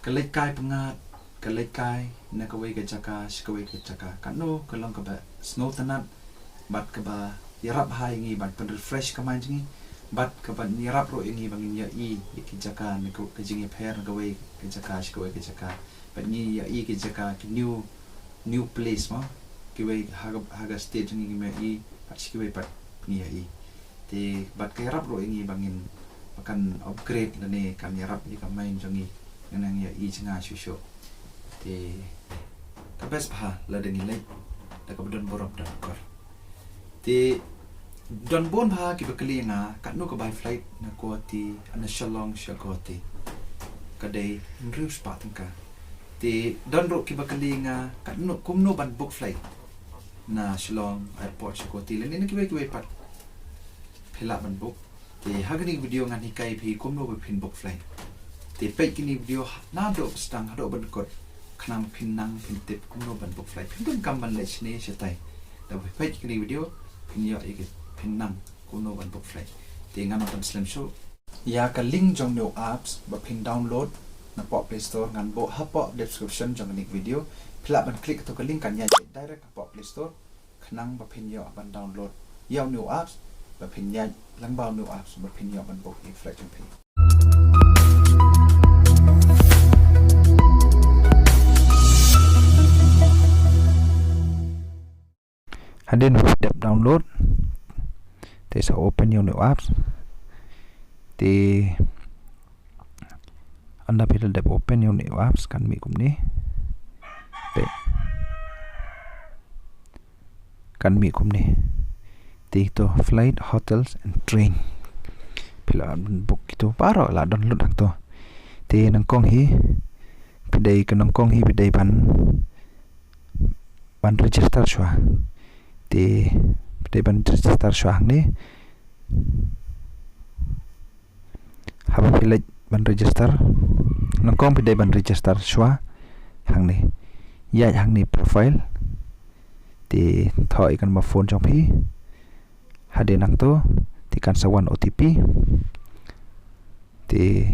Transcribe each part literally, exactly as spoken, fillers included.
Ka leit kai pyngngad, ka leit kai na kawei ka jaka sha kawei ka jaka, katno ka long kaba sngewtynnat bad kaba ïarap ha ïa ngi ban pynrefresh ka mind jong ngi bad kaba ïarap ruh ïa ngi ba ngin ïohi ïa ki jaka ne ka, ka jingïapher na kawei ka jaka sha kawei ka jaka. Bad ngi ïohi ki jaka, ki new, new place mo, kiwei ha ka, ha ka state jong ngi ngim ïohi bad sha kiwei pat ngi ïohi. Te bad ka ïarap ruh ïa ngi ba ngin, ba kan upgrade lane kan ïarap ïa ka mind jong ngi, ngan nang ïohi jngai shuh shuh. Te ka best bha lada ngi leit da kaba don burom don akor. Te don bun bha kiba kylli ïa nga katno ka bai flight na Guwahati, na Shillong sha Guwahati. Ka dei hynriew spah tyngka. Te don ruh kiba kylli ïa nga katno, kumno ban book flight na Shillong airport sha Guwahati lane na kiwei kiwei pat. Phi lah ban book. Te ha kane ka video ngan hikai phi kumno ba phin book flight. Te peit kane ka video naduh ba sdang haduh ban kut, khnang ba phin nang phin tip kumno ban book flight. Phim donkam ban leit shane shatai. Da ba peit kane ka video phin ïoh ïa ka, phin nang kumno ban book flight. Te ngan ym pynslem shuh. Ïa ka link jong new apps ba phin download napoh Play Store ngan buh hapoh description jong kane ka video. Phi lah ban click kato ka link, kan ïaid direct hapoh Play Store. Khnang ba phin ïoh ban download ïa u new apps, ba phin ïaid lyngba u new apps ba phin ïoh ban book ïa ka flight jong phi. Hadien ba phi dep download, te sa open ïa u new apps. Te ynda phi la dep open ïa u new apps kan mih kumne. Te kan mih kumne. Te ito flight, hotels and train. Phi lah ban book ito baroh, lah download hangto. Te nyngkong hi phi dei, ka nyngkong hi phi dei ban, ban register shuwa. Te phi dei ban register shuwa hangne. Haba phi leit ban register, nyngkong phi dei ban register shuwa hangne. Ïaid hangne profile. Te thoh ïa ka number phone jong phi. Hadien hangto te kan sa wan O T P. Te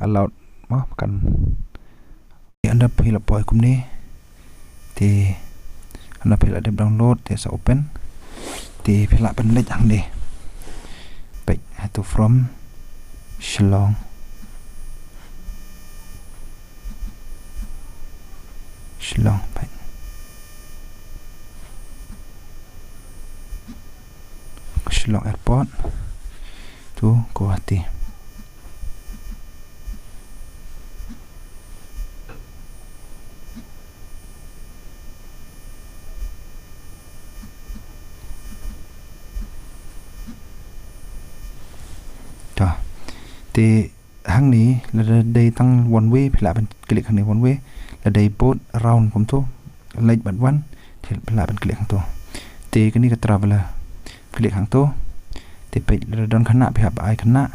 allowed mo, kan Ynda phi la poi kumne, te ynda phi la dep download, te sa open. Te phi lah ban leit hangne. Peit, ha to from Shillong. Shillong, peit. Shillong Airport to Guwahati. To. Te hangne lada dei tang one way, phi lah ban click hangne one way. Lada dei both round kumto, leit bad wan, te phi lah ban click hangto. Te kane ka traveler, click hangto. Te peit lada don khynnah phi hap ai khynnah.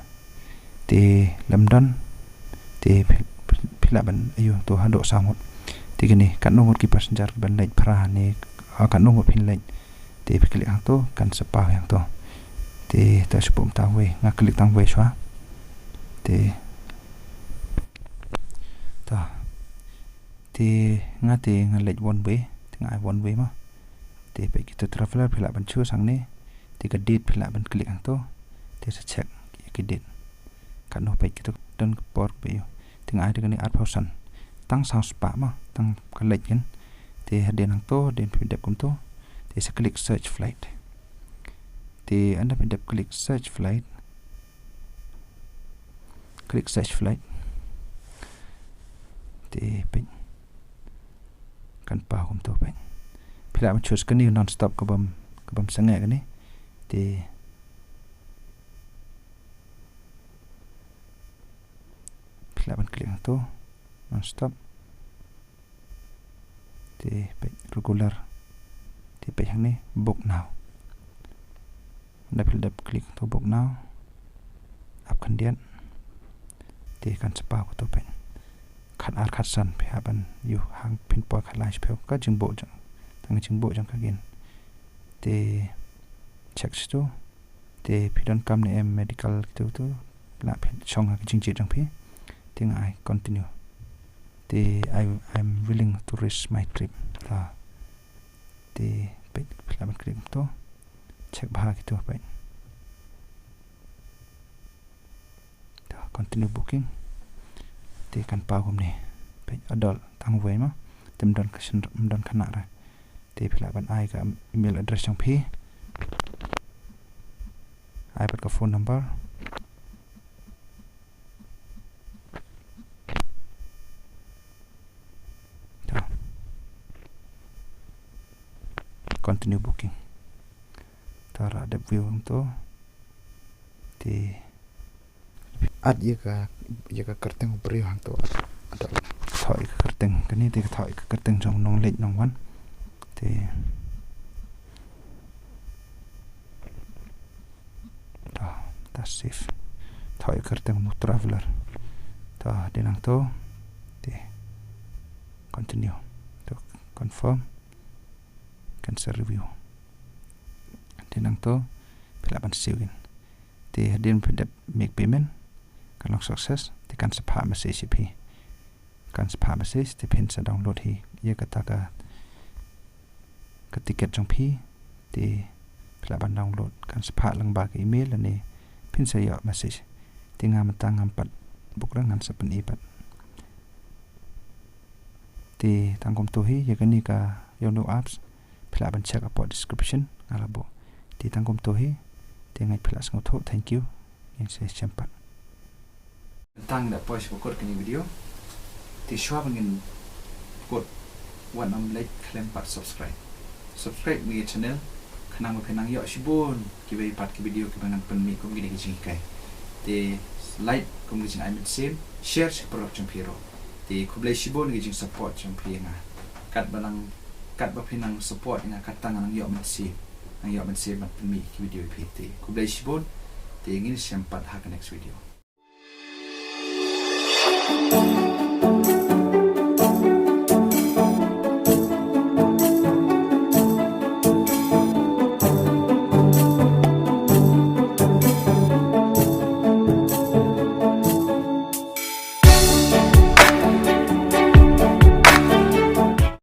Te lada don, te phi, phi, phi lah ban aiu to haduh saw ngut. Te kane katno ngut ki passenger kiban leit phra ne, ah, katno ngut phin leit. Te phi click hangto, kan sa paw hangto. Te to shu pom ta wei, nga click tang wei shuwa. Te to. Te nga te nga leit one way, te nga ai one way mo. Te peit kito traveler phi lah ban choose hangne. Te ka date phi lah ban click hangto. Te sa check ki date. Katno peit kito don ka por ba ïoh. Te nga ai te kane arphew san. Tang saw spah mo, tang ka leit kan. Te hadien hangto, hadien phi dep kumto. Te sa click search flight. Te ynda phi dep click search flight. Click search flight. Te peit. Kan paw kumto peit. Phi lah ban choose kane non-stop kabym, kabym sangeh kane. Te phi lah ban click hangto non-stop. Te peit regular. Te peit hangne book now. Ynda phi la dep click to book now, ap khyndiat. Te kan sa paw kato peit. Khatar khatsan phi hap ban ïoh hangto, phin poi khatlai shiphew, ka jingbuh jong, tang ka jingbuh jong ka gin. Te check shito. Te phi donkam ne em medical kito to, lah phi shong ha ka jingjied jong phi. Te nga ai continue. Te I, I'm willing to risk my trip. Ta. Te peit, phi lah ban klik to. Check bha kito peit. Ta, continue booking. Te kan paw kumne. Peit, adult tang uwei ma. Te ym don ka shin, ym don ka khynnah re. Te phi lah ban ai ka email address jong phi. Ai pat ka phone number. Ta. Continue booking. Ta, la dep view hangto. Te add ïa ka, ïa ka kyrteng u briew hangto. Add, thoh ïa ka kyrteng. Kane te ka thoh ïa ka kyrteng jong u nongleit nongwan. Te ta, ta save. Thoh ïa ka kyrteng u traveler. Ta, dei nangto. Te continue. To confirm. Cancel review. Te nangto phi lah ban siew in. Te hadien phi dep make payment, kan long success, te kan sa phah message ïa phi. Kan sa phah message, te phin sa download hi ïa kata ka, ka ticket jong phi. Te phi lah ban download, kan sa phah lyngba ka email lane phin sa ïoh message. Te nga mynta ngam pat book re, ngan sa pyni pat. Te tang kumto hi, ïa kane ka Yono apps phi lah ban check hapoh description, nga la buh. Te tang kumto hi, te ngeit phi lah sngewthuh, thank you. Ngin sa ïashem pat. Tang da poi sha ba kut kane video. Te shuwa ba ngin kut, wat nym leit khlem pat subscribe. Subscribe ïa ka channel, khnang ba phin nang ïoh shibun kiwei pat ki video kiba ngan pynmih kum kine ki jinghikai. Te like kum ka jingai mynsiem, share sha ki paralok jong phi ruh. Te khublei shibun ki jingsupport jong phi ïa nga. Katba nang, katba phi nang support ïa nga, katta ngan nang ïoh mynsiem. Nang ïoh mynsiem ban pynmih ki video ïa phi. Te khublei shibun. Te ngin ïashem pat ha ka next video.